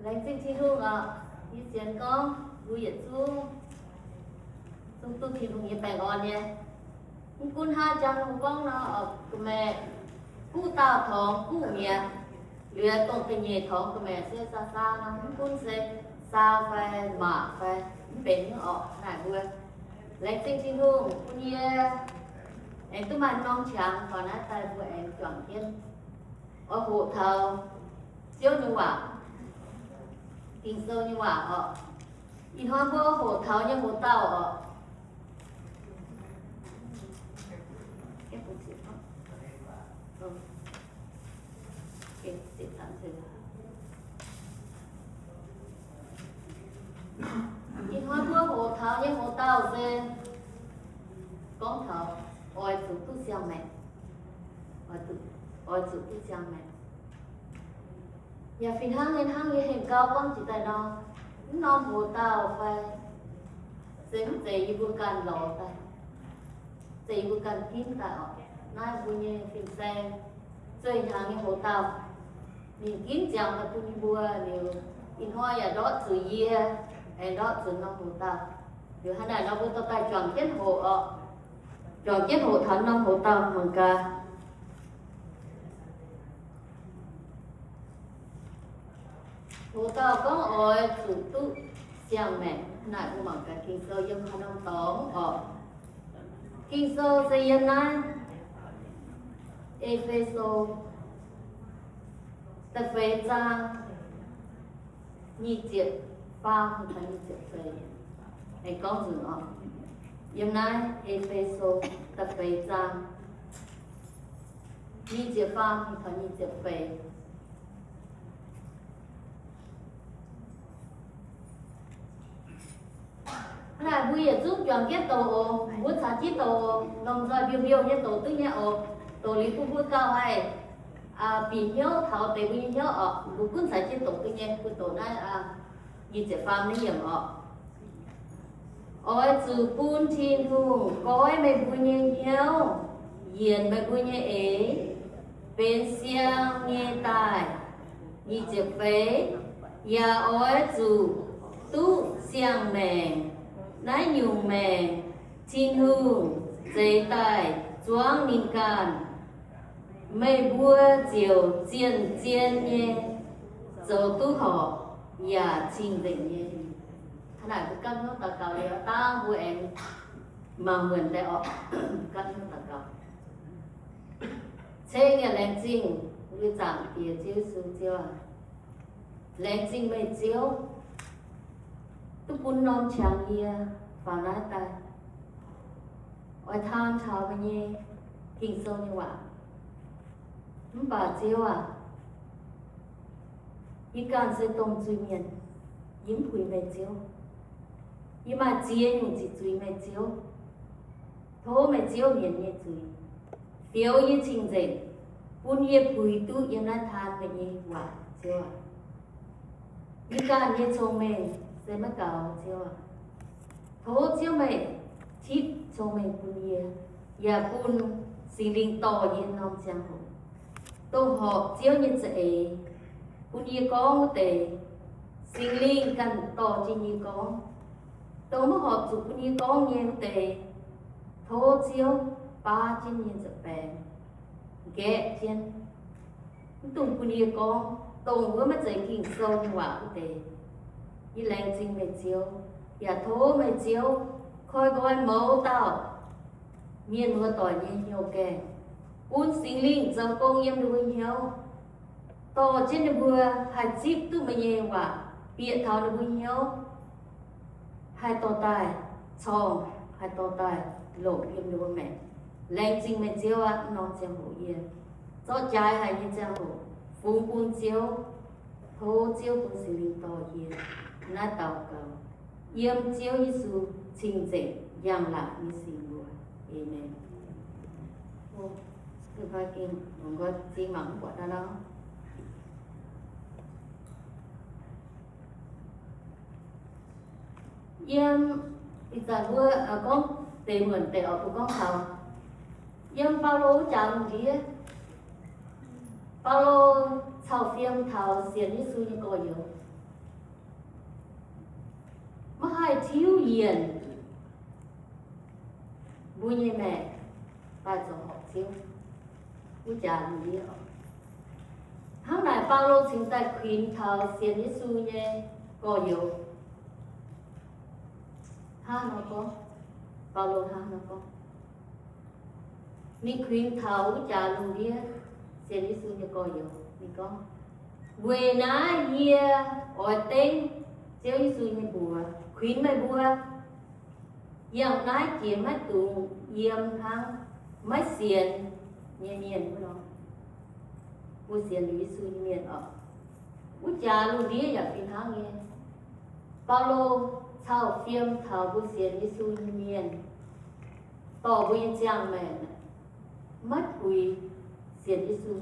Laengz zingh Tin-Hungh oc. Yie sienx gorngv mbuo yietc zungv zungv duqv Tin-Hungh nyei baengh orn nyei. Mv gunv hnangv jang gorngv nor oc, ga'maeqc guv dauh torngx guv mi'aqv. Liuz dongh da'nyeic torngx ga'maeqc se saa saa nor, mv gunv se saa fai maac fai mv benx nyei oc, naaic mbuo. Laengz zingh Tin-Hungh bun yie aengx duqv maaih norm qangx taux naaiv daaih mbuo aengx juangc jienv oix hoqc taux Ziouv nyei waac, Ging-Sou nyei waac oc. Ih hnoi mbuo hoqc taux nyei hoqc dauh oc. Ih hnoi mbuo hoqc taux nyei hoqc dauh se gorngv taux oix zuqc duqv siang-maengc. Oix zuqc, oix zuqc duqv siang-maengc. Yaac fih hnangv nyei hnangv yie hengx gau gorngv jiex daaih nor, mv norm hoqc dauh fai se mv zeiz yie mbuo ganh lorz daaih, zeiz yie mbuo ganh ginv daaih oc. Naaiv mbuo nyei fin-saeng zueih hnyangx nyei hoqc dauh, ninh ginv ziangx daaih bun yie mbuo liuz, ih hnoi yaac ndortv zuqc yie, aengx ndortv zuqc norm hoqc dauh. Liuz hnangv naaic nor mbuo dorh daaih juangc jienv hoqc oc. Juangc jienv hoqc taux norm hoqc dauh mangc gaax. Hoqc dauh gorngv oix zuqc duqv siang-maengc. Naaic mbuo mangc gaax Ging-Sou yiem haaix norm dorngx oc. Ging-Sou se yiem naaiv E^fe^so da'feix zaang nyic ziepc faam taux nyic ziepc feix. Aengx gorngv nzunc oc. Yiem naaiv E^fe^so da'feix zaang nyic ziepc faam taux nyic ziepc feix. Hnangv naaic mbuo yietc zungv juangc jienv doqc oc. Mbuo caux jienv doqc oc. Lomh nzoih mbiouh mbiouh nyei doqc duqv nyei oc. Doqc liuz bun mbuo gauh haih bieqc hnyouv taux deix mbuo nyei hnyouv oc. Mbuo gunv caux jienv doqc duqv nyei. Mbuo doqc naaiv nyic ziepc faam naaiv yiemc oc. Oix zuqc bun Tin-Hungh goiv meih mbuo nyei hnyouv, yienc meih mbuo nyei eix, benx siang nyei daaih. Nyic ziepc feix, yaac oix zuqc duqv siang-maengc. Naaiv nyungc maengc Tin-Hungh zeix daaih zuangv ninh ganh. Meih mbuo ziouc zien-zien nyei zoux duqv horpc yaac cing-nzengc nyei. Hnangv naaic mbuo gapv hnyouv daux gaux liuz, dangh mbuo aengx mangc muonc deix orqc. Gapv hnyouv daux gaux. Ceng yaac laengz zingh mbuo nyei Zaangc Diex Ziouv Yesu. Ziouv aac, laengz zingh meih Ziouv, duqv bun norm qangx yie faaux naaiv daaih oix taan taux meih nyei Ging-Sou nyei waac. Mv baac Ziouv aac, yie ganh se domh zuiz-mienh. Yie mv puix meih Ziouv. Yie maaih ziex nyungc ziqc zuiz meih Ziouv. Tov meih Ziouv mienz nyei zuiz, fioux yie cing-nzengc, bun yie puix duqv yiem naaiv taan meih nyei waac, Ziouv aac. Yie ganh nyei cong-mengh se maiv gaux, Ziouv aac. Tov Ziouv meih tipv cong-mengh bun yie, yaac bun Singx Lingh dorh yie norm ziangh hoc, dongh horpc Ziouv nyei za'eix bun yie gorngv wuov deix, Singx Lingh ganh dorh jienv yie gorngv. Dongh maiv horpc zuqc bun yie gorngv nyei wuov deix, tov Ziouv baav jienv yie nyei nza'baengx, nqaeqv jienv, mv dungx bun yie gorngv dongh wuov maiv zeiz Ging-Sou nyei waac wuov deix. Yie laengz zingh meih Ziouv, yaac tov meih Ziouv koi nqoi mouz dauh mienh muoz doic nyei hnyouv gaengh, bun Singx Lingh zoux gong yiem ninh mbuo hnyouv, dorh jienv ninh mbuo haih zipv duqv meih nyei waac, bieqc taux ninh mbuo hnyouv, haih dorh daaih corng, haih dorh daaih longc yiem ninh mbuo maengc. Laengz zingh meih Ziouv aac, norm ziangh hoc yie zorqv jaaix haic nyei ziangh hoc fungx bun Ziouv. Tov Ziouv bun Singx Lingh dorh yie naaiv daux gaux yiem Ziouv Yesu cing-nzengc, njang-laangc nyei singx mbuox. Aamen. Zingh mangc mv buatc naaiv nor. Yiem ih zanc mbuo gorngv deix muonc deix oix mbuo gorngv taux yiem Baulo wuov jaax lungh ndiev, Baulo cau fiem taux sienx Yesu nyei gorx-youz. yienc mbuo nyei maengc daaih zoux horpc Ziouv wuov jaax lungh ndiev oc. Hnangv naaic, Baulo cingx daaih kuinx taux sienx Yesu nyei gorx-youz hnangv nor gorngv. Baulo hnangv nor gorngv, ninh kuinx taux wuov jaax lungh ndiev sienx Yesu nyei gorx-youz, ninh gorngv, weic naaiv yie oix dengv Ziouv Yesu nyei mbuox kuinx meih mbuo, yangh naaiv jiex maiv dungx yiem hnangv maiv sienx nyei mienh wuov nor. Mbuo sienx liuz Yesu nyei mienh oc, wuov jaax lungh ndiev yaac fih hnangv nyei. Baulo cau fiem taux mbuo sienx Yesu nyei mienh, dorh mbuo nyei ziangh maengc maiv puix sienx Yesu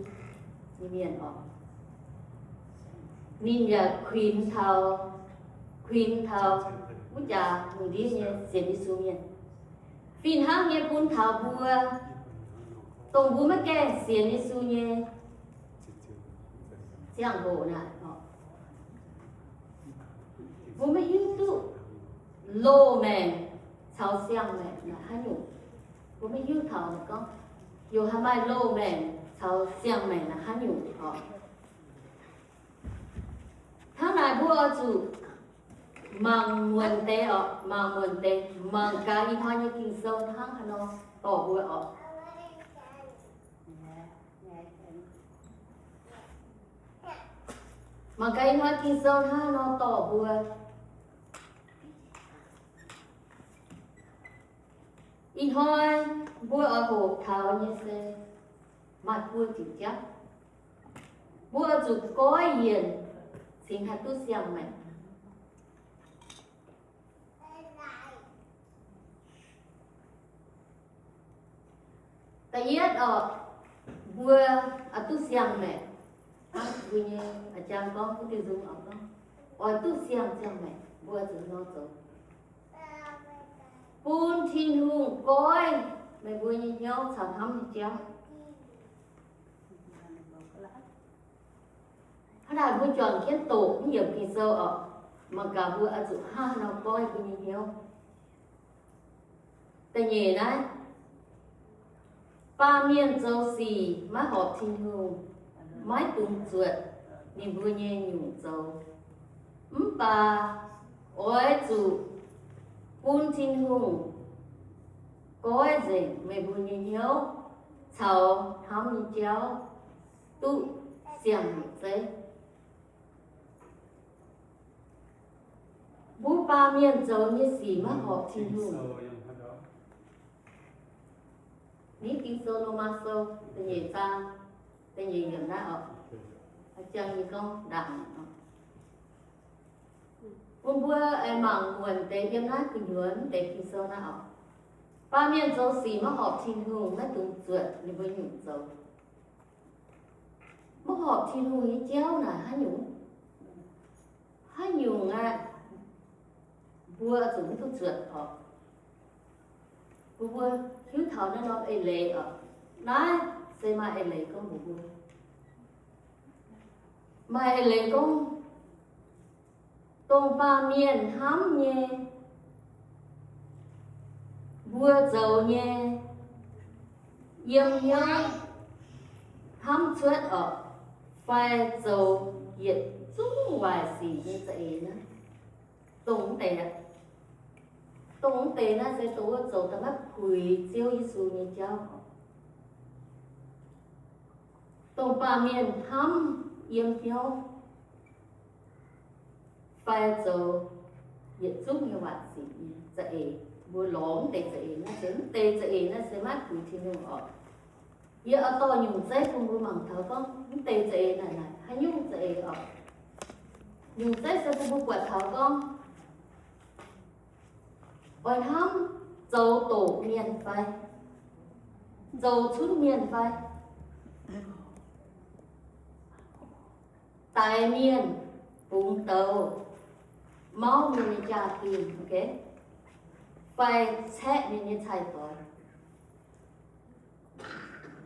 nyei mienh oc. Ninh yaac kuinx taux, kuinx taux wuov jaax lungh ndiev nyei sienx Yesu mienh. Fih hnangv nyei bun taux mbuo, dongh mbuo maiv gaengh sienx Yesu nyei ziangh hoc naaic, mbuo maiv hiuv duqv loz-maengc caux siang-maengc naaic haaix nyungc. Mbuo maiv hiuv taux gorngv yaac haih maaih loz-maengc caux siang-maengc naaic haaix nyungc oc. Hnangv naaic mbuo oix zuqc mangc muonc deix oc, mangc muonc deix, mangc gaax ih hnoi nyei Ging-Sou hnangv haaix nor dorh mbuo oc. Mangc gaax ih hnoi Ging-Sou hnangv haaix nor dorh mbuo. Ih hnoi mbuo oix hoqc taux nyei se maaih buo diuc jauv. Mbuo oix zuqc goiv yienc cingx haih duqv siang-maengc. Da'yietv oc, mbuo oix duqv siang-maengc. Hnangv mbuo nyei a'jang gorngv, mbuo diuh nzung oix gorngv, oix duqv siang ziangh maengc, mbuo zuqc nor zoux. Bun Tin-Hungh goiv meih mbuo nyei hnyouv caux hnamv nyei jauv. Hnangv naaic mbuo juangc jienv doqc mv yiemc Ging-Sou oc, mangc gaax mbuo oix zuqc hnangv haaix nor goiv mbuo nyei hnyouv. Da'nyeic naaiv, baamh mienh zoux sic maiv horpc Tin-Hungh, maiv dungx zuotc ninh mbuo nyei nyungc zoux. Mv baac oix zuqc bun Tin-Hungh goiv nzengc meih mbuo nyei hnyouv caux hnamv nyei jauv duqv siang-nyungc zeiv. Mbuo baamh mienh zoux nyei sic maiv horpc Tin-Hungh. Ni Ging-Sou, Lomaa Sou da'nyeic zaang da'nyeic yiemc naaiv oc. Jang nyei gorngv ndaangc. Bun mbuo aengx mangc muonc deix yiem naaiv gu'nyuoz mv deix Ging-Sou naaiv oc. Baamh mienh zoux sic maiv horpc Tin-Hungh, maiv dungx zuotc ninh mbuo nyungc zoux. Maiv horpc Tin-Hungh nyei jauv naaic haaix nyungc? Haaix nyungc aqv, mbuo zuqc maiv duqv zuotc oc. Bun mbuo hiuv taux naaiv norm eix leiz oc. Naaiv se maaih eix leiz gorngv mbuox mbuo. Maaih eix leiz gorngv, dongh baamh mienh hnamv nyei, mbuo zoux nyei, yiem hnyouv hnamv cuotv oc, fai zoux yietc zungv waaic sic nyei za'eix naaiv, dongh mv deix aqv. Dongh mv deix naaiv se dongh wuov zoux daaih maiv puix Ziouv Yesu nyei jauv oc. Dongh baamh mienh hnamv yiem hnyouv fai zoux yietc zungv nyei waaic sic nyei za'eix, mbuo lorz mv deix za'eix naaiv se, mv deix za'eix naaiv se maiv puix Tin-Hungh oc. Yie oix dorh nyungc zeiv bun mbuo mangc taux gorngv mv deix za'eix naaic naaic haaix nyungc za'eix oc. Nyungc zeiv se bun mbuo buatc taux gorngv oix hnamv zoux doqc mienh fai zoux cunv mienh fai daix mienh, bungx douz, mauv mienh nyei jaa-dingh, fai caeqv mienh nyei cai-doix.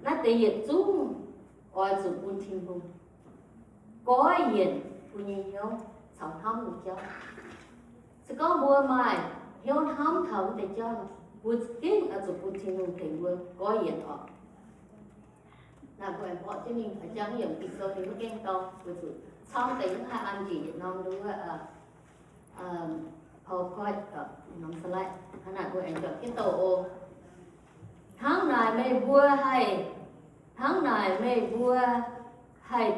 Naaiv deix yietc zungv oix zuqc bun Tin-Hungh goiv yienc mbuo nyei hnyouv caux hnamv nyei jauv. Se gorngv mbuo maaih hnyouv hnamv taux wuov deix jauv, mbuo za'gengh oix zuqc bun Tin-Hungh tengx mbuo goiv yienc oc. Naaiv mbuo aengx mborqv jienv mingh jangx yiem Ging-Sou ninh maiv gaengh dorng, weic zuqc camv deix mv haih an njiec yietc norm nduov, PowerPoint, norm slide. Hnangv naaic mbuo aengx juangc jienv douh oc. Hnangv naaic meih mbuo haih, hnangv naaic meih mbuo haih,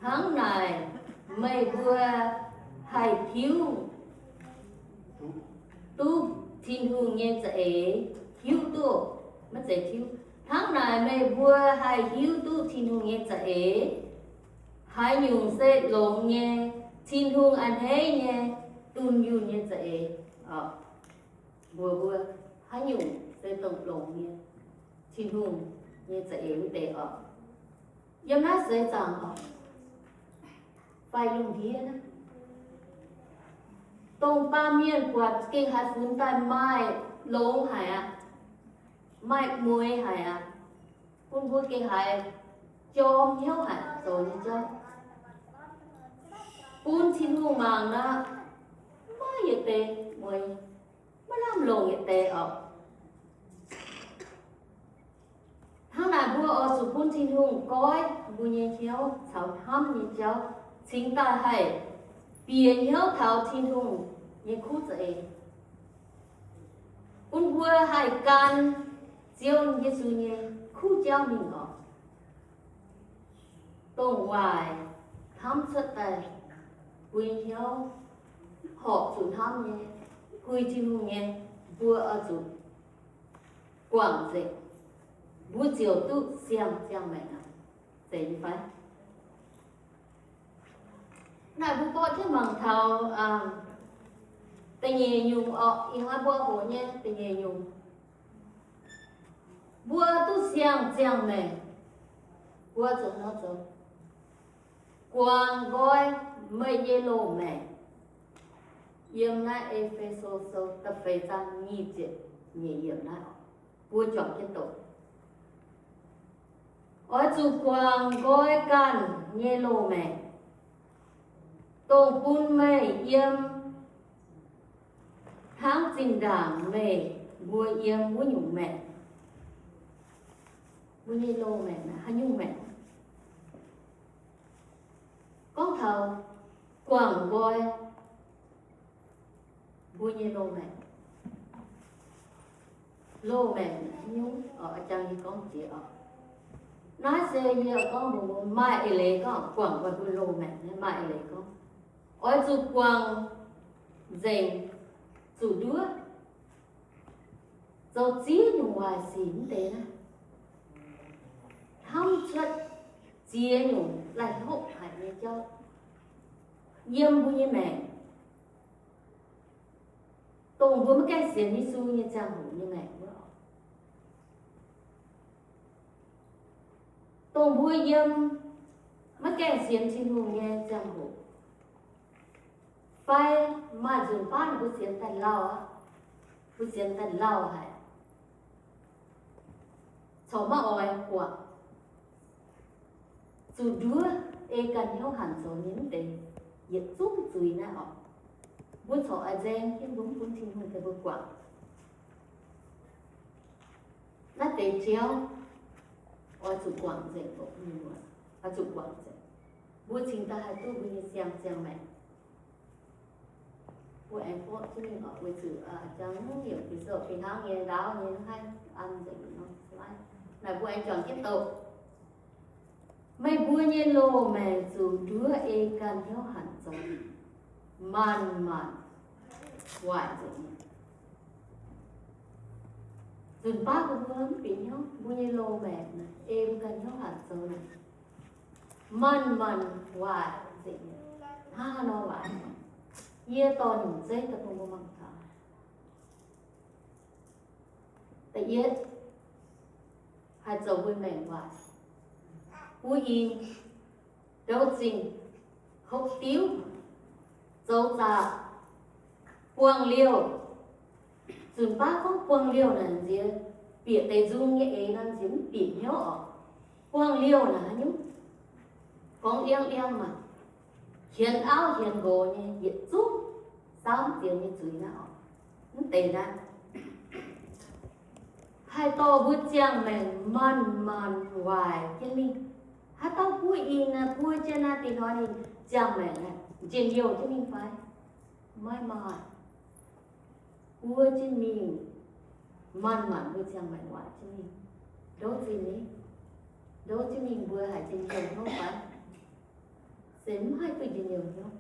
hnangv naaic meih mbuo haih hiuv duqv Tin-Hungh nyei za'eix, hiuv duqv, maiv zeiz hiuv. Hnangv naaic meih mbuo haih hiuv duqv Tin-Hungh nyei za'eix, haaix nyungc se longx nyei, Tin-Hungh a'hneiv nyei, dunh yunh nyei za'eix. Mbuox mbuo, haaix nyungc se dongh longx nyei, Tin-Hungh nyei za'eix wuov deix oc. Yiem naaiv seix zaangc oc, fai lungh ndiev naaiv, dongh baamh mienh buatc gengh haiz funx daaih maaih longx haic aqv, maaih mueiz haic aqv, bun mbuo gengh haiz jorm hnyouv haic zoux nyei jauv. Bun Tin-Hungh mangc nor, maiv maaih yietc deix mueiz, maiv lamh longc yietc deix oc. Hnangv naaic mbuo oix zuqc bun Tin-Hungh goiv mbuo nyei hnyouv caux hnamv nyei jauv, cingx daaih haih bieqc hnyouv taux Tin-Hungh nyei kuv za'eix, bun mbuo haih gan Ziouv Yesu nyei kuv jauv mingh oc. Dongh waaic hnamv cuotv daaih, mbuo nyei hnyouv horpc zuqc hnamv nyei, pui Tin-Hungh nyei, mbuo oix zuqc guangc nzengc, mbuo ziouc duqv siang-ziangh maengc aqv. Zeiz nyei fai? Naaiv mbuo borqv jienv mangc taux da'nyeic nyungc orqc, ih hnoi mbuo hoqc nyei da'nyeic nyungc. Mbuo duqv siang-ziangh maengc, mbuo zuqc nor zoux, guangc nqoi meih nyei loz-maengc. Yiem naaiv E^fe^so Sou da'feix zaang nyic ziepc nyeic yiemc naaiv, mbuo juangc jienv doqc. Oix zuqc guangc nqoi ganh nyei loz-maengc, dongh bun meih yiem hnangv zinh ndaangc meih mbuo yiem wuov nyungc maengc. Mbuo nyei loz-maengc naaiv haaix nyungc maengc? Gorngv taux guangc nqoi mbuo nyei loz-maengc. Loz-maengc haaix nyungc? Oc, jangx yie gorngv jiex oc. Naaiv se yie gorngv mbuox mbuo maaih eix leiz gorngv guangc nqoi mbuo loz-maengc nyei, maaih eix leiz gorngv oix zuqc guangc nzengc, zuqc nduov, zoux ziex nyungc waaic sic mv deix naaiv, hnamv cuotv ziex nyungc laih hlopv haic nyei jauv yiem mbuo nyei maengc, dongh mbuo maiv gaengh sienx Yesu nyei ziangh hoc nyei maengc wuov. Dongh mbuo yiem maiv gaengh sienx Tin-Hungh nyei ziangh hoc, fai maaih nzunc baav mbuo sienx daaih lauh aqv, mbuo sienx daaih lauh haic, corc maiv oix guangc, zuqc nduov ei ganh hnyouv hanc zoux nyei mv deix yietc zungv zuiz naaiv oc. Mbuo corc oix nzaeng jienv mbuo mv bun Tin-Hungh tengx mbuo guangc. Naaiv deix jauv oix zuqc guangc nzengc, oix zuqc guangc nzengc, mbuo cingx daaih haih duqv mbuo nyei siang-ziangh maengc. Mbuo aengx borqv jienv mingh oc, weic zuqc jangx yiem Ging-Sou fih hnangv nyei ndaauv nyei mv haih an nzengc nor. Naaic mbuo aengx juangc jienv doqc. Meih mbuo nyei loz-maengc zuqc nduov ei ganh hnyouv hanc zoux, maanc-maanc waaic nzengc. Nzunc baav mbuo mv bieqc hnyouv, mbuo nyei loz-maengc ei mbuo ganh hnyouv hanc zoux naaic, maanc-maanc waaic nzengc. Hnangv haaix nor waaic? Yie dorh nyungc zeiv daaih bun mbuo mangc taux. Da'yietv, haih zoux mbuo maengc waaic. Buo i, douz zingh, hopv diuv, zoux zaqc, buangh liouh. Nzunc baav gorngv buangh liouh naaic nziex bieqc deix nzung nyei eix nor nziex mv bieqc hnyouv oc. Buangh liouh naaic haaix nyungc? Gorngv liangv-liangv maah, hienx auv hienx nqox nyei yietc zungv saauv mv ziex nyei zuiz naaiv oc. Mv deix naaiv haih dorh mbuo ziangh maengc manc-manc waaic jienv mingh. Haaix dauh buov ih naaiv, buov jienv naaiv dingh hnoi ninh ziangh maengc naaiv njien-youh jienv mingh fai? Maiv maaih. Buov jienv mingh, manc-manc mbuo ziangh maengc waaic jienv mingh. Ndouv zinh ni, ndouv jienv mingh mbuo haiz njien-youh hnyouv fai? Se mv haih duqv njien-youh hnyouv.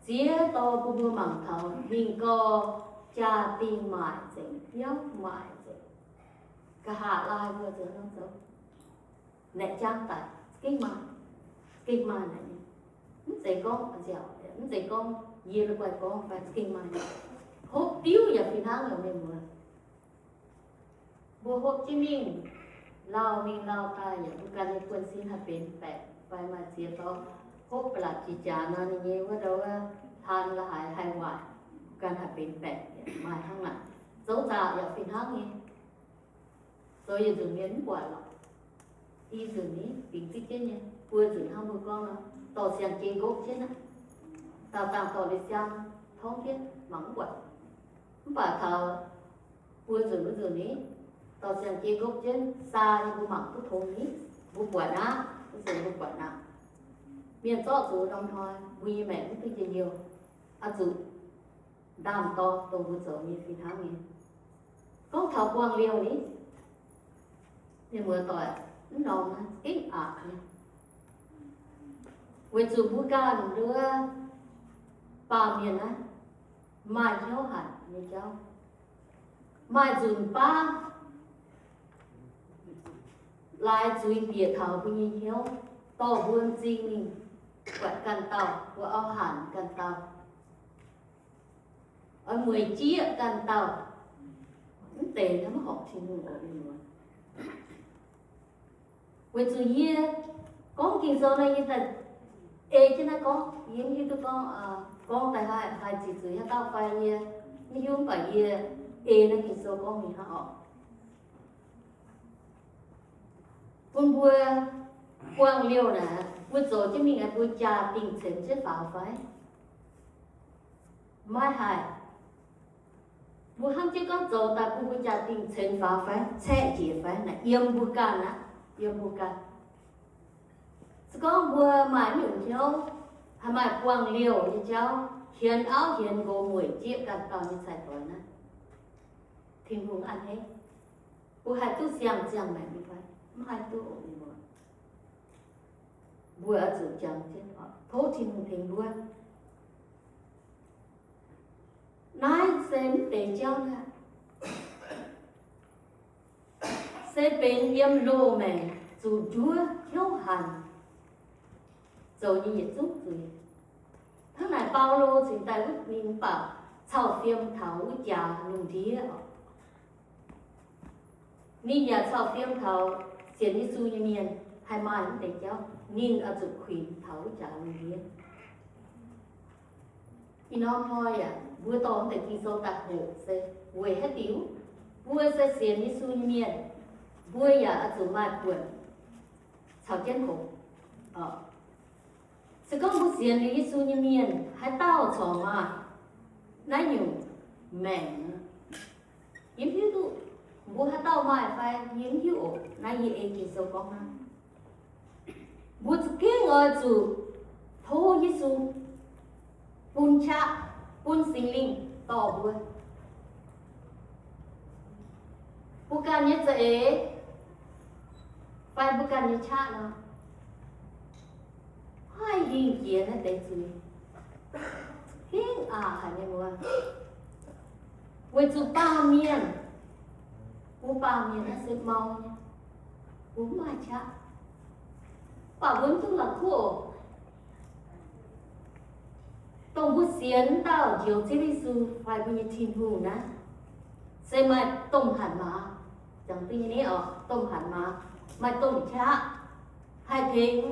Ziex dorh bun mbuo mangc taux mingh gau, jaa-dingh maaic nzengc, biauv maaic nzengc, nqa'haav laai mbuo zoux norm zoux, naaic jangv daic, gengh maaih, gengh maaih naaic nyei. Mv zeiz gorngv, mv zeiz gorngv yie la'guaih gorngv fai, gengh maaih. Hopv diuv yaac fih hnangv nyei, mienh muoz. Mbuo hopv jienv mingh, lauh mingh lauh daaih yaac mbuo ganh nyei buonv-sin haih benx baeqc fai maaih ziex dorngx hopv ba'laqc jiex jaax nor ninh nyei wuov ndau wuov hlan la'haaix haih waaic, mbuo ganh haih benx baeqc yaac maaih hnangv naaic. Zoux zaangc yaac fih hnangv nyei. Zoux yietc nzunc mienh mv buatc lorqc. Ih nzunc ni bingx zipv jienv nyei, buo nzunc hnangv mbuo gorngv nor, dorh siang-jei nqopv jienv aqv. Dauh dangh dorh liuz siang torngv jienv mangc mv buatc. Mv baac taux buo nzunc wuov nzunc ni, dorh siang-jei nqopv jienv saa nyei mbuo mangc duqv tongx ni, mbuo buatc aqv, wuov nzunc mbuo buatc aqv. Mienh zorqv zuqc norm hnoi mbuo nyei maengc mv duqv njien-youh, oix zuqc ndaam-dorng dongh mbuo zoux nyei fih hnangv nyei. Gorngv taux buangh liouh ni, mienh muoz-doic, mv norm naaiv gengh aqc nyei. Weic zuqc mbuo ganh nduov baamh mienh naaiv maaih hnyouv hanc nyei jauv, maaih nzunc baav laaix zuiz bieqc taux mbuo nyei hnyouv, dorh mbuo m'zing mingh buatc ganh dauh, mbuo auv hanc ganh dauh, oix mueic jieqv ganh dauh. Mv deix naaiv maiv horpc Tin-Hungh oc, mienh muoz. Weic zuqc yie gorngv Ging-Sou naaiv, yie daaih ei jienv naaiv gorngv, yie mv hiuv duqv gorngv, gorngv daaih haih, haih ziqc zuiz haaix dauh fai, yie mv hiuv, mv baac yie ei naaiv Ging-Sou gorngv mingh hnangv oc. Bun mbuo buangh liouh naaic, mbuo zoux jienv mingh aeqv, mbuo jaa-dingh ceix jienv faaux fai? Maiv haih. Mbuo hnamv jienv gorngv zoux daaih bun mbuo jaa-dingh ceix faaux fai, caeqv njiec fai? Naaic yiem mbuo ganh aqv, yiem mbuo ganh. Se gorngv mbuo maaih nyungc hnyouv, haih maaih buangh liouh nyei jauv, hienx auv hienx nqox, mueic jieqv ganh dauh nyei cai-doix naaiv, Tin-Hungh a'hneiv, mbuo haih duqv siang-ziangh maengc nyei fai? Mv haih duqv oc, mienh muoz. Mbuo oix zuqc jangx jienv oc, tov Tin-Hungh tengx mbuo. Naaiv se mv deix jauv aqv. Se benx yiem loz-maengc zuqc nduov hnyouv hanc zoux nyei yietc zungv zuiz. Hnangv naaic Baulo cingx daaih wuov, ninh mv baac cau fiem taux wuov jaax lungh ndiev oc. Ninh yaac cau fiem taux sienx Yesu nyei mienh haih maaih mv deix jauv, ninh oix zuqc kuinx taux wuov jaax lungh ndiev. Ih norm hnoi yaac mbuo dorh mv deix Ging-Sou daaih hoqc se weic haaix diuc? Mbuo se sienx Yesu nyei mienh, mbuo yaac oix zuqc maaih buonc caux jienv hoqc. Se gorngv mbuo sienx liuz Yesu nyei mienh, haaix dauh corc maaih naaiv nyungc maengc. Yie mv hiuv duqv mbuo haaix dauh maaih fai, yie mv hiuv oc. Naaiv yie ei Ging-Sou gorngv hnangv. Mbuo za'gengh oix zuqc tov Yesu bun qaqv, bun Singx Lingh dorh mbuo. Mbuo ganh nyei za'eix fai mbuo ganh nyei qaqv nor, haih hingh jiex naaiv deix zuiz. Hingv aqc haic nyei mbuo. Weic zuqc baamh mienh, mbuo baamh mienh naaiv se mau nyei, mbuo mv maaih qaqv, mv baac mbuo mv duqv la'kuqv oc. Dongh mbuo sienx wuov dauh Njoux Ziouv Yesu fai mbuo nyei Tin-Hungh naaiv, se maaih domh hatc maaz, jangx duqv nyei ni oc, domh hatc maaz, maaih domh qaqv, haih tengx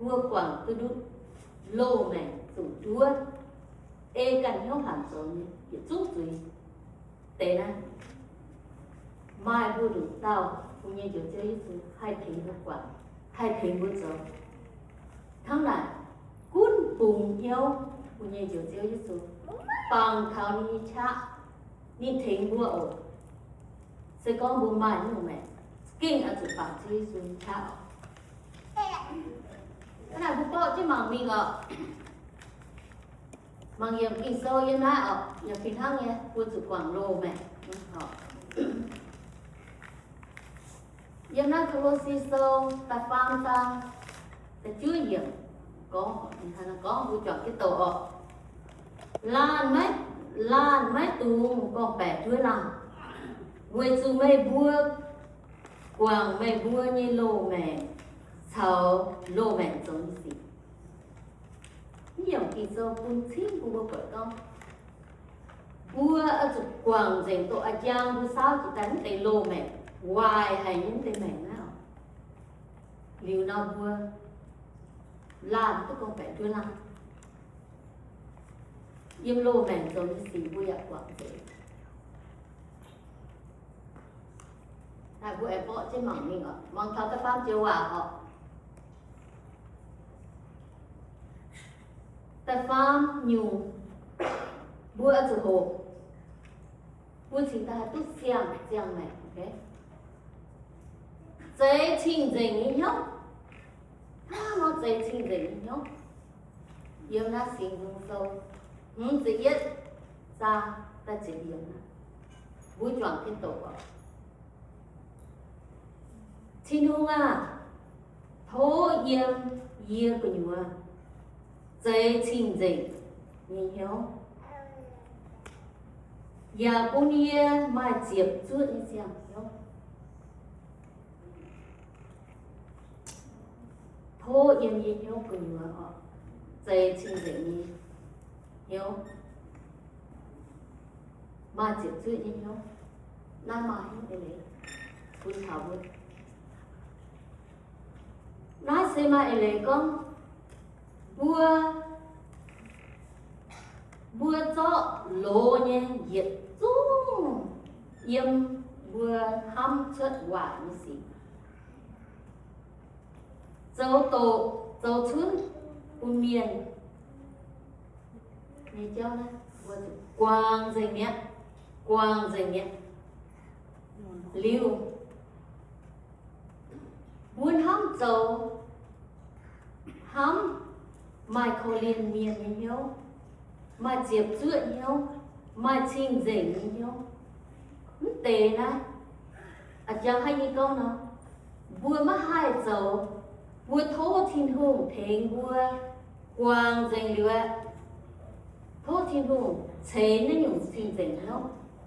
mbuo guangc duqv ndutv loz-maengc zuqc nduov, ei ganh hnyouv hanc zoux nyei yietc zungv zuiz deix naaiv. Maaih mbuo nduqc dauh, mbuo nyei Njoux Ziouv Yesu, haih tengx mbuo guangc, haih tengx mbuo zoux. Hnangv naaic, gunv bungx hnyouv mbuo nyei Njoux Ziouv Yesu, bangc taux ninh nyei qaqv, ninh tengx mbuo oc. Se gorngv mbuo maaih naaiv nyungc maengc, gengh oix zuqc bangc Ziouv Yesu nyei qaqv oc. Hnangv naaic mbuo borqv jienv mangc mingh oc. Mangc yiemc Ging-Sou yiem naaiv oc, yaac fih hnangv nyei, mbuo zuqc guangc loz-maengc. Yiem naaiv Ko^lo^si Sou da'faam zaang da'juov yiemc gorngv, gorngv mbuo juangc jienv doqc oc. Laanh maiv, laanh maiv dungx gorngv-baeqc nduov laangh, weic zuqc meih mbuo guangc meih mbuo nyei loz-maengc caux loz-maengc zoux nyei sic. Naaiv yiemc Ging-Sou bun cingv bun mbuo buatc gorngv, mbuo oix zuqc guangc nzengc doqc a'jang mbuo saauv jiex daaih mv deix loz-maengc, waaic haic nyei mv deix maengc naaiv oc. Liuz nor mbuo laanh duqv gorngv-baeqc nduov laangh, yiem loz-maengc zoux nyei sic mbuo yaac guangc nzengc. Naaiv mbuo aengx borqv jienv mangc mingh oc. Mangc taux da'faam joux waac oc. Da'faam nyungc, mbuo oix zuqc hoqc, mbuo cingx daaih haih duqv siang-ziangh maengc. Zeix cing-nzengc nyei hnyouv. Hnangv nor zeix cing-nzengc nyei hnyouv. Yiem naaiv Singx Nzung Sou hmz ziepc yietv zaang da'ziepc yiemc naaiv, mbuo juangc jienv doqc oc. Tin-Hungh aah! Tov yiem yie gu'nyuoz zeix cing-nzengc nyei hnyouv, yaac bun yie maaih ziepc zuoqv nyei siang-hnyouv. Tov yiem yie hnyouv gu'nyuoz oc, zeix cing-nzengc nyei hnyouv, maaih ziepc zuoqv nyei hnyouv. Naaiv maaih hnyouv eix leiz bun taux mbuo. Naaiv se maaih eix leiz gorngv mbuo, mbuo zorqv loz nyei yietc zungv yiem mbuo hnamv cuotv waaic nyei sic, zoux doqc zoux cunv bun mienh nyei jauv naaiv, mbuo zuqc guangc nzengc mi'aqv, guangc nzengc mi'aqv. Liuz, mbuo hnamv zoux, hnamv maaih korv-lienh mienh nyei hnyouv, maaih ziepc zuoqv hnyouv, maaih cing-nzengc nyei hnyouv. Mv deix naaiv, a'jang haiv nyei gorngv nor, mbuo maiv haih zoux. Mbuo tov Tin-Hungh tengx mbuo guangc nzengc liuz aeqv, tov Tin-Hungh ceix naaiv nyungc cing-nzengc hnyouv.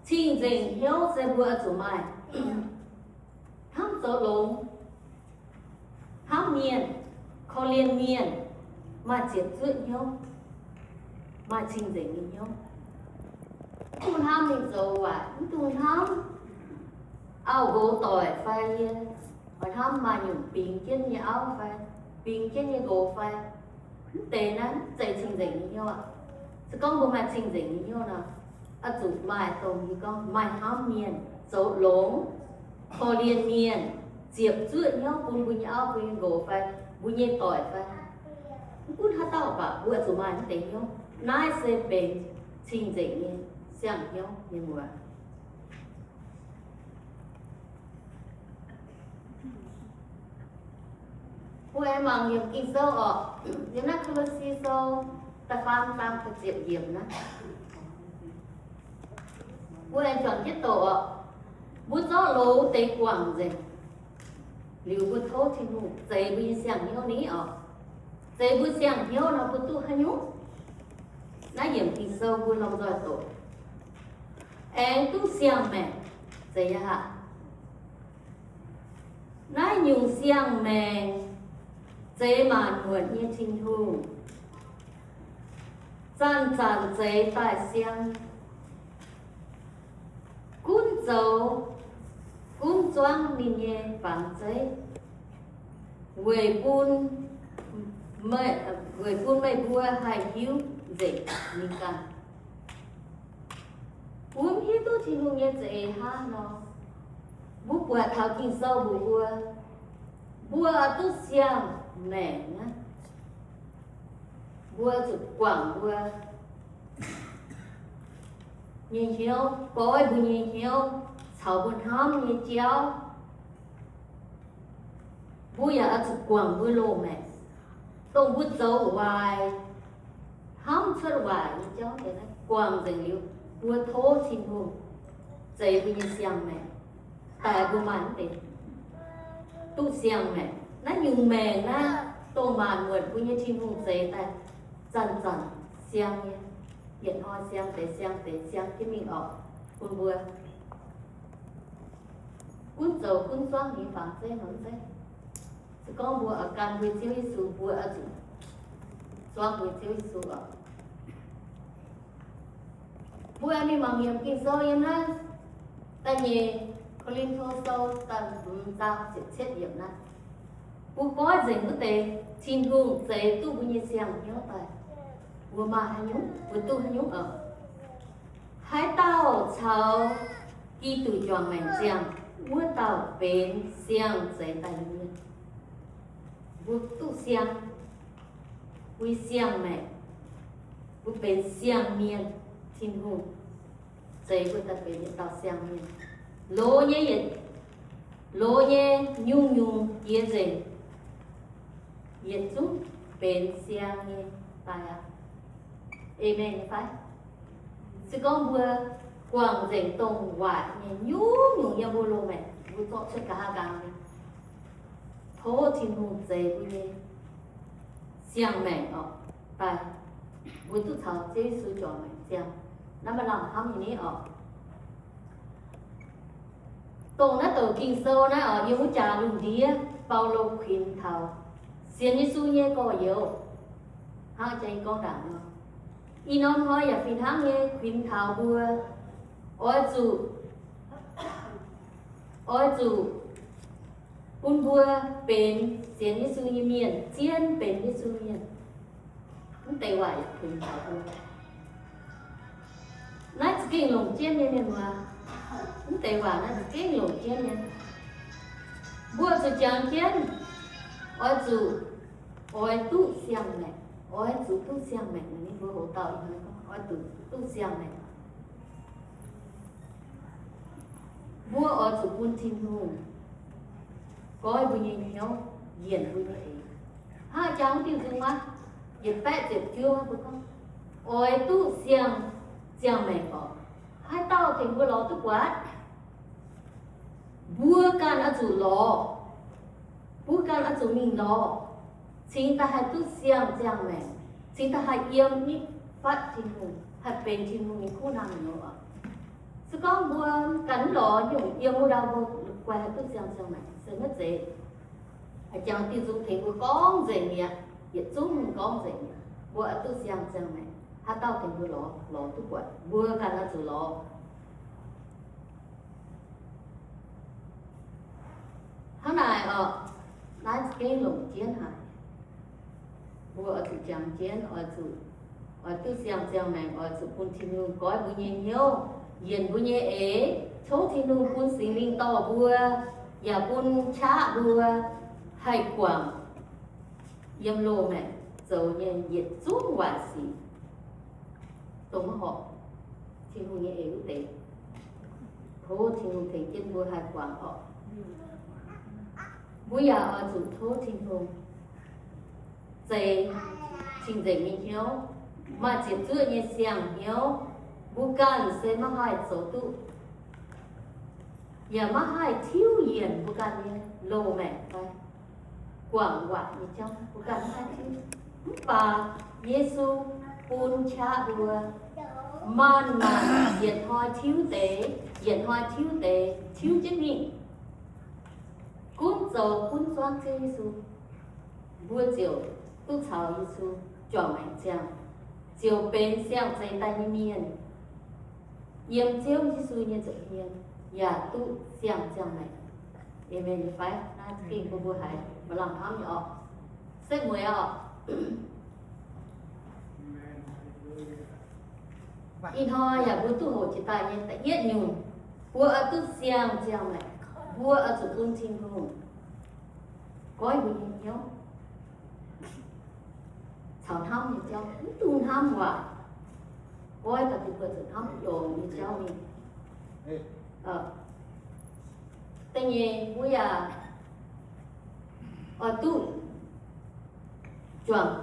Cing-nzengc hnyouv se mbuo oix zuqc maaih hnamv zoux longx, hnamv mienh, korv-lienh mienh, maaih ziepc zuoqv hnyouv, maaih cing-nzengc nyei hnyouv. Mv dungx hnamv mingh zoux waaic, mv dungx hnamv auv-nqox doic fai yie, oix hnamv maaih nyungc bingx jienv nyei auv fai bingx jienv nyei nqox fai. Mv deix naaiv mv zeiz cing-nzengc nyei hnyouv aqv. Se gorngv mbuo maaih cing-nzengc nyei hnyouv nor, oix zuqc maaih dongh yie gorngv maaih hnamv mienh, zoux longx, korv-lienh mienh, ziepc zuoqv hnyouv bun mbuo nyei auv, mbuo nyei nqox fai mbuo nyei doic fai. Mv gunv haaix dauh baac mbuo oix zuqc maaih mv deix hnyouv. Naaiv se benx cing-nzengc nyei siang-hnyouv nyei muoz. Mbuo aengx mangc yiemc Ging-Sou orqc, yiem naaiv Ko^lo^si Sou da'faam zaang da'ziepc yiemc naaiv. Mbuo aengx juangc jienv doqc orqc. Mbuo zorqv loz deix guangc nzengc, liuz mbuo tov Tin-Hungh zeix mbuo nyei siang-hnyouv ni orqc. Zeix mbuo siang-hnyouv nor mbuo duqv haaix nyungc? Naaiv yiemc Ging-Sou mbuo lomh nzoih doqc. Aengx duqv siang-maengc, zeiz nyei aqv. Naaiv nyungc siang-maengc, zeix maanc muotc nyei Tin-Hungh, zanc-zanc zeix daaih siang, gunv zoux, gunv zuangv ninh nyei fangx zeiv, weic bun, weic bun meih mbuo haih hiuv nzengc ninh ganh. Mbuo mv hiuv duqv Tin-Hungh nyei za'eix hnangv nor, mbuo buatc taux Ging-Sou mbuox mbuo, mbuo oix duqv siang-maengc naaiv, mbuo zuqc guangc mbuo nyei hnyouv, goiv mbuo nyei hnyouv, caux mbuo hnamv nyei jauv. Mbuo yaac oix zuqc guangc mbuo loz-maengc, dongh mbuo zoux waaic, hnamv cuotv waaic nyei jauv deix naaiv guangc nzengc liuz, mbuo tov Tin-Hungh zeix mbuo nyei siang-maengc, daaih mbuo maaih mv deix duqv siang-maengc. Naaiv nyungc maengc naaiv, dongh maanc muotc mbuo nyei Tin-Hungh zeix daaih, zanc-zanc siang nyei, yietc hnoi siang deix, siang deix, siang jienv mingh oc, bun mbuo gunv zoux gunv zuangv nyei fangx zeiv nor zeiv. Se gorngv mbuo oix gan mbuo Ziouv Yesu, mbuo oix zuqc zuangv mbuo Ziouv Yesu oc. Mbuo mingh mangc yiem Ging-Sou yiem naaiv da'nyeic Ko^lin^to Sou da'hmz zaang ziepc cietv yiemc naaiv. Mbuo goiv nzengc wuov deix Tin-Hungh zeix duqv mbuo nyei siang-hnyouv daaih, mbuo maaih haaix nyungc, mbuo duqv haaix nyungc oc? Haaix dauh caux Giduc juangc maengc ziangh, wuov dauh benx siang zeix daaih nyei mienh. Mbuo duqv siang, mbuo siang-maengc, mbuo benx siang-mienh. Tin-Hungh zeix mbuo daaih benx yietc dauh siang-mienh. Loz nyei yietc, loz nyei nyungc-nyungc jiex nzengc, yietc zungv benx siang nyei daaih aqv. Aamen fai? Se gorngv mbuo guangc nzengc dongh waaic nyei nyungc-nyungc yiem mbuo loz-maengc, mbuo zorqv cuotv nqa'haav nqaang nyei, tov Tin-Hungh zeix mbuo nyei siang-maengc oc, daaih mbuo duqv caux Ziouv Yesu juangc maengc ziangh. Naaiv maaih lamh hnamv nyei ni oc. Dongh naaiv douc Ging-Sou naaiv oc, yiem wuov jaax lungh ndiev Baulo kuinx taux sienx Yesu nyei gorx-youz, hnangv jang gorngv ndaangc nor, ih norm hnoi yaac fih hnangv nyei kuinx taux mbuo oix zuqc, oix zuqc bun mbuo benx sienx Yesu nyei mienh, zien benx Yesu mienh. Mv deix waac yaac kuinx taux mbuo. Naaiv za'gengh longc jienv nyei, mienh muoz. Mv deix waac naaiv za'gengh longc jienv nyei. Mbuo zuqc jangx jienv, oix zuqc, oix duqv siang-maengc, oix zuqc duqv siang-maengc. Ninh mbuo hoc dauh oix zuqc duqv siang-maengc. Mbuo oix zuqc bun Tin-Hungh goiv mbuo nyei hnyouv, yienc mbuo nyei eix. Hnangv jangx diuh nzung aqv, yietc baeqv ziepc juov mbuo gorngv, oix duqv siang, ziangh maengc oc. Haaix dauh tengx mbuo lorz duqv buatc? Mbuo ganh oix zuqc lorz. Mbuo ganh oix zuqc mingh lorz, cingx daaih haih duqv siang ziangh maengc, cingx daaih haih yiem nitv fatv Tin-Hungh, haih benx Tin-Hungh nyei kuv naamh nyouz oc. Se gorngv mbuo ganh mv lorz nyungc yiem wuov ndau, mbuo guai haih duqv siang ziangh maengc se maiv zeiz. Jangx diuh nzung tengx mbuo gorngv nzengc mi'aqv, yietc zungv gorngv nzengc mi'aqv, mbuo oix duqv siang ziangh maengc. Haaix dauh tengx mbuo lorz, lorz duqv buatc? Mbuo ganh oix zuqc lorz. Hnangv naaic oc, naaiv za'gengh longc jienv haic. Mbuo oix zuqc jangx jienv, oix zuqc, oix duqv siang ziangh maengc, oix zuqc bun Tin-Hungh goiv mbuo nyei hnyouv, yienc mbuo nyei eix, tov Tin-Hungh bun Singx Lingh dorh mbuo, yaac bun qaqv mbuo haih guangc yiem loz-maengc zoux nyei yietc zungv waaic sic, dongh maiv horpc Tin-Hungh nyei eix wuov deix. Tov Tin-Hungh tengx jienv mbuo haih guangc oc. Mbuo yaac oix zuqc tov Tin-Hungh zeix cing-nzengc nyei hnyouv, maaih ziepc zuoqv nyei siang-hnyouv. Mbuo ganh se maiv haih zoux duqv, yaac maiv haih tiuv yienc mbuo ganh nyei loz-maengc fai guangc waaic nyei jauv, mbuo ganh maiv haih tiuv. Mv baac Yesu bun qaqv mbuo maanc-maanc yietc hnoi tiuv deix, yietc hnoi tiuv deix, tiuv jienv mingh. Gunv zoux gunv zuangv Ziouv Yesu, mbuo ziouc duqv caux Yesu juangc maengc ziangh, ziouc benx siang-zeix daaih nyei mienh, yiem Ziouv Yesu nyei nza'hmien yaac duqv siang ziangh maengc. Aamen fai? Naaiv za'gengh bun mbuo haiz maaih lamh hnamv nyei oc. Setv mueiz oc. Ih hnoi yaac mbuo duqv hoqc jiex daaih nyei da'yietv nyungc, mbuo oix duqv siang ziangh maengc, mbuo oix zuqc bun Tin-Hungh goiv mbuo nyei hnyouv caux hnamv nyei jauv, mv dungx hnamv waaic. oix daaih duqv buatc zuqc hnamv longx nyei jauv mingh. Da'nyeic, mbuo yaac oix duqv juangc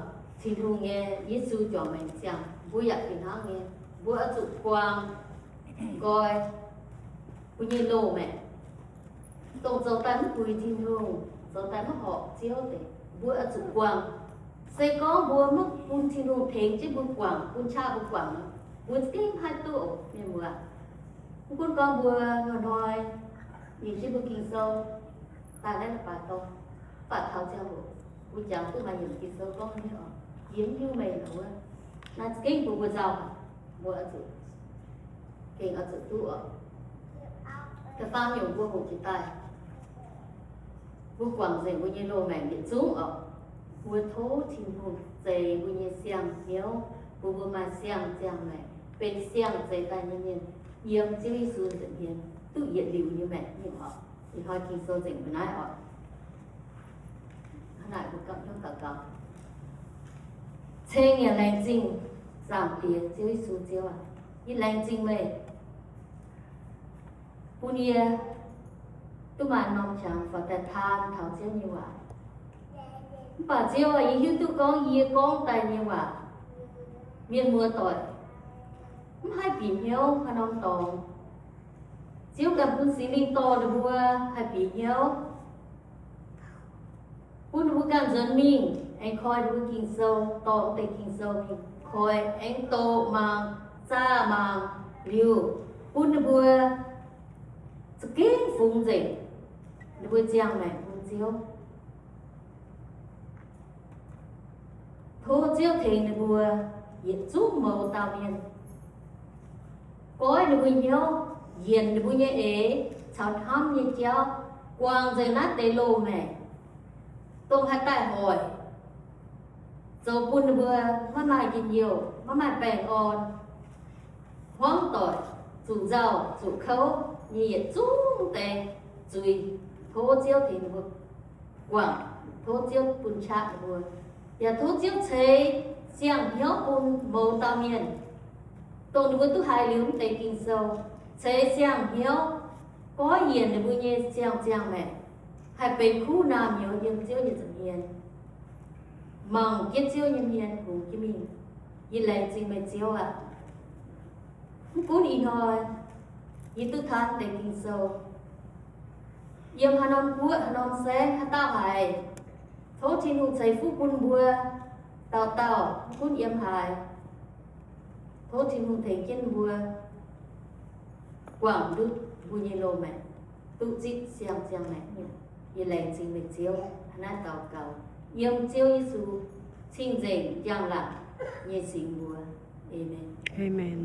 Tin-Hungh nyei, Yesu juangc maengc ziangh, mbuo yaac fih hnangv nyei. Mbuo oix zuqc guangc nqoi mbuo nyei loz-maengc. Dongh zoux daaih mv puix Tin-Hungh, zoux daaih mv horpc Ziouv deix, mbuo oix zuqc guangc. Se gorngv mbuo mv bun Tin-Hungh tengx jienv mbuo guangc, bun qaqv mbuo guangc, mbuo za'gengh mv haih duqv oc, mienh muoz. Mv gunv gorngv mbuo hnoi-hnoi mingh jienv mbuo Ging-Sou daaih naaiv leiz-baaix dorngx, mv baac taux ziangh hoc mbuo jangx duqv maaih yiemc Ging-Sou gorngv nyei oc, yie mv hiuv meih lorqc wuov. Naaiv za'gengh bun mbuo nzauh haic, mbuo oix zuqc gengh oix zuqc duqv oc. Da'faam nyungc mbuo hoqc jiex daaih, mbuo guangc nzengc mbuo nyei loz-maengc yietc zungv oc. Mbuo tov Tin-Hungh zeix mbuo nyei siang-hnyouv, bun mbuo maaih siang-ziangh maengc, benx siang zeix daaih nyei mienh, yiem Ziouv Yesu nza'hmien duqv yietc liuz nyei maengc nyungc oc. Ih hnoi Ging-Sou nzengc mbuo naaiv oc. Hnangv naaic mbuo gapv hnyouv daux gaux. Ceng yaac laengz zingh Zaangc Diex Ziouv Yesu. Ziouv aac, yie laengz zingh meih bun yie duqv maaih norm qangx faaux daaih taan taux Ziouv nyei waac. Mv baac Ziouv aac, yie hiuv duqv gorngv yie gorngv daaih nyei waac, mienh muoz-doic mv haih bieqc hnyouv haaix norm dorngx. Ziouv ganh bun Singx Lingh dorh ninh mbuo haih bieqc hnyouv, bun ninh mbuo ganh nzuonx mingh aengx koi ninh mbuo Ging-Sou, dorh wuov deix Ging-Sou mingh koi, aengx doqc mangc, zaah mangc liuz, bun ninh mbuo za'gengh fungx nzengc ninh mbuo ziangh maengc bun Ziouv. Tov Ziouv tengx ninh mbuo yietc zungv mouz dauh mienh, goiv ninh mbuo hnyouv, yienc ninh mbuo nyei eix caux hnamv nyei jauv, guangc nzengc naaiv deix loz-maengc, dongh haih daaih hoic, zoux bun ninh mbuo maiv maaih njien-youh, maiv maaih baengh orn, hmuangv doic, zuqc nzauh zuqc kouv nyei yietc zungv deix zuiz. Tov Ziouv tengx ninh mbuo guangc, tov Ziouv bun qaqv ninh mbuo, yaac tov Ziouv ceix siang-hnyouv bun mouz dauh mienh, dongh ninh mbuo duqv haiz liuz mv deix Ging-Sou, ceix siang-hnyouv goiv yienc ninh mbuo nyei siang-ziangh maengc, haih benx kuv naamh nyouz yiem Ziouv nyei nza'hmien, mangc jienv Ziouv nyei hmien hungx jienv mingh. Yie laengz zingh meih, Ziouv aac. Mv gunv ih hnoi yie duqv taan deix Ging-Sou, yiem haaix norm guoqv, haaix norm saengv, haaix dauh haiz, tov Tin-Hungh ceix fuqv bun mbuo dauh dauh, mv gunv yiem haaix. Tov Tin-Hungh tengx jienv mbuo guangc ndutv mbuo nyei loz-maengc, duqv zipv siang-ziangh maengc nyungc. Yie laengz zingh meih, Ziouv. Hnangv naaiv daux gaux yiem Ziouv Yesu cing-nzengc, njang-laangc nyei singx mbuox. Aamen. Aamen.